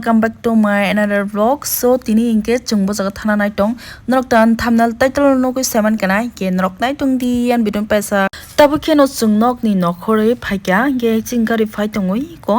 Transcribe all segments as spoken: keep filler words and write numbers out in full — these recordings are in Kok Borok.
Welcome back to my another vlog. So tini hinkhe chwng bo jaga thana nai tong. Norok tan thumbnail title nugwi saiman kana hinkhe norok nai tong di yan bidon paisa. Tabuk kheno chwng nokni nokhorwi phaikha hinkhe chwng gari phai tongwi ko.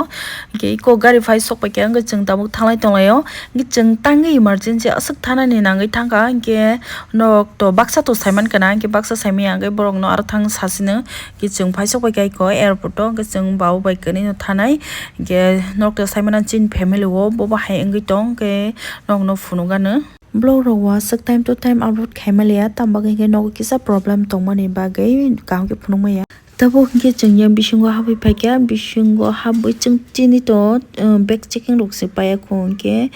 Hinkhe iko gari phai sok paikha hinkhe chwng tabuk thanglai tonglaio. Hinkhe chwng tangwi emergency aswk thanani nangwi thangkha hinkhe norok to baksa to saiman kana hinkhe baksa saimaya hinkhe borokno aro thang sasino. Hinkhe chwng phai sok paikha iko airport o, hinkhe chwng baba bai kwrwino thanai. Hinkhe norok to saimano chini family o bobo hai wngwi tong, hinkhe norokno phunukgano. Vlog rok o aswk time to time upload khaimaliya, tamo bagwi hinkhe nogo kisa problem tongmani bagwi kaham khe phunukmaya. Tabuk hinkhe chwng yang bisingo habwi phaikha, bisingo habwi chwng chini to, uh, bag checking rok se paiya kho hinkhe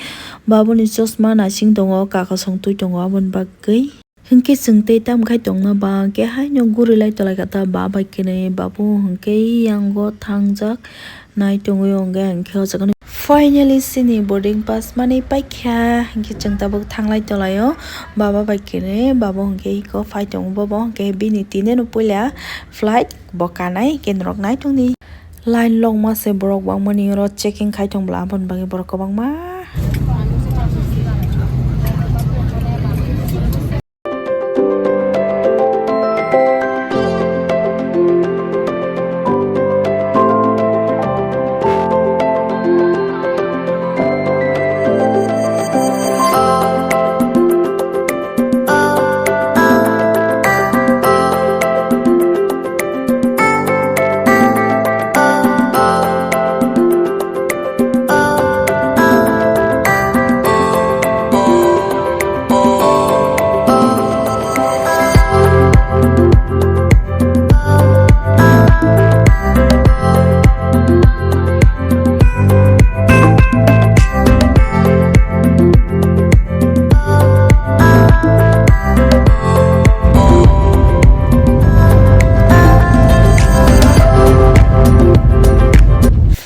babuni chosma naising tongo, kakasong twi tongo aboni bagwi. Hinkhe chwng tei tamo khai tongna ba hinkhe haino guri lai tolai kha ta ba bai khe nai babu hinkhe yango thangjak nai tongwi o hinkhe o jaga nai. Finally chini boarding pass manwi paikha hinkhe chwng tabuk thanglai tolai o baba bai khe nai babu hinkhe iko phai tongo bobo hinkhe bini tini no puila flight bo kanai hinkhe norok nai tongdi. Line longma se borok bangmani oro checking khai tong bwla aboni bagwi borok kwbangma.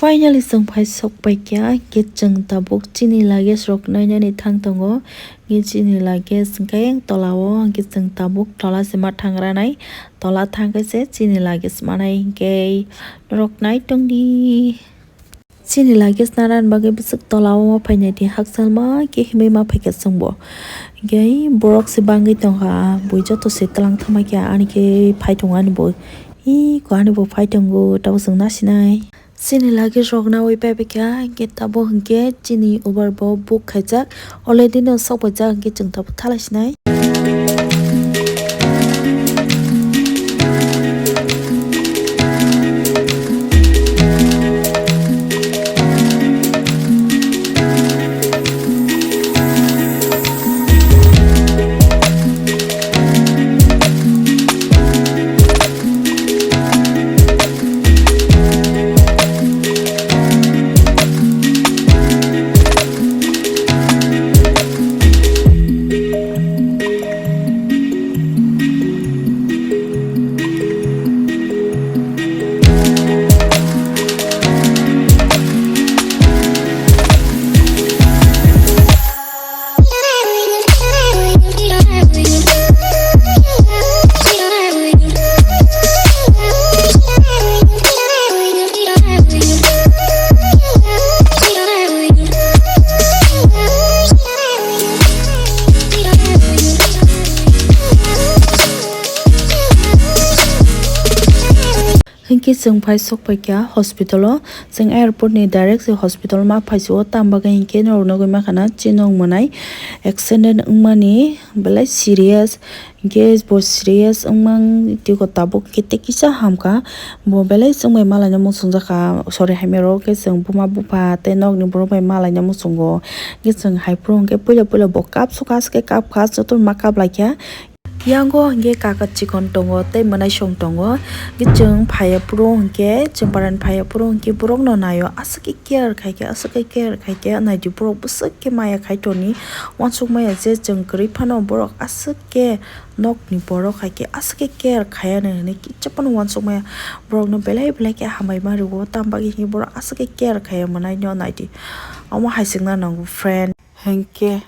Finally, chwng phai sok paikha, hinkhe chwng tabuk chini luggage rok nainani thang tongo. Hinkhe chini luggage hinkhe tola o, hinkhe chwng tabuk tola se ma thang ranai, tola thang khe se chini luggage manai hinkhe norok nai tongdi. Chini luggage narani bagwi bwswk tola o phainai di hakchal ma khe himwi ma phaikha chwngbo. Hinkhe borok se bangwi tongkha, bui joto se twlang thangma khe ani khe phai tongo ani bo. Iko ani bo phai tongo, tabuk chwng nasinai. Chini luggage rok nawi paibaikha, hinkhe tabuk hinkhe chini Uber bo book khaijak, already no sok paijak, hinkhe chwng tabuk thalai sinai. Hinkhe chwng phai sok paikha hospital o, chwng airport ni direct se hospital ma phai si o, tamo bagwi hinkhe norok nugwi mankha na chini wng mwnai accident wngmani belai serious, hinkhe bo serious wngmang tiko tabuk hinkhe tei kisa hamkha, bo belai chwng bai malaina muchungjakha, sorry hamya rok khe chwng buma bupha tei nokni borok bai malaina muchungo, hinkhe chwng hai phuru hinkhe puila puila bo kapsukha aswk khe kapkha jotono ma kaplaikha. Yango hinkhe kaka chikon tongo tei mwnaisong tongo. Hinkhe chwng phaiya phuru hinkhe, chwng parani phaiya phuru hinkhe borokno naio. Aswk khe care khaikhe, aswk khe care khaikhe, naidi borok bwswk khe maya khai toni. Uansuk maya je chwng kwrwi phano borok aswk khe nokni borok haikhe aswk khe care khaiya hinwi kicha phano uansuk maya. Borokno belai belai khe hambai ma rwo, tamo bagwi hinkhe borok aswk khe care khaiya mwnaino naidi. Omo hai swkna nango friend. Hinkhe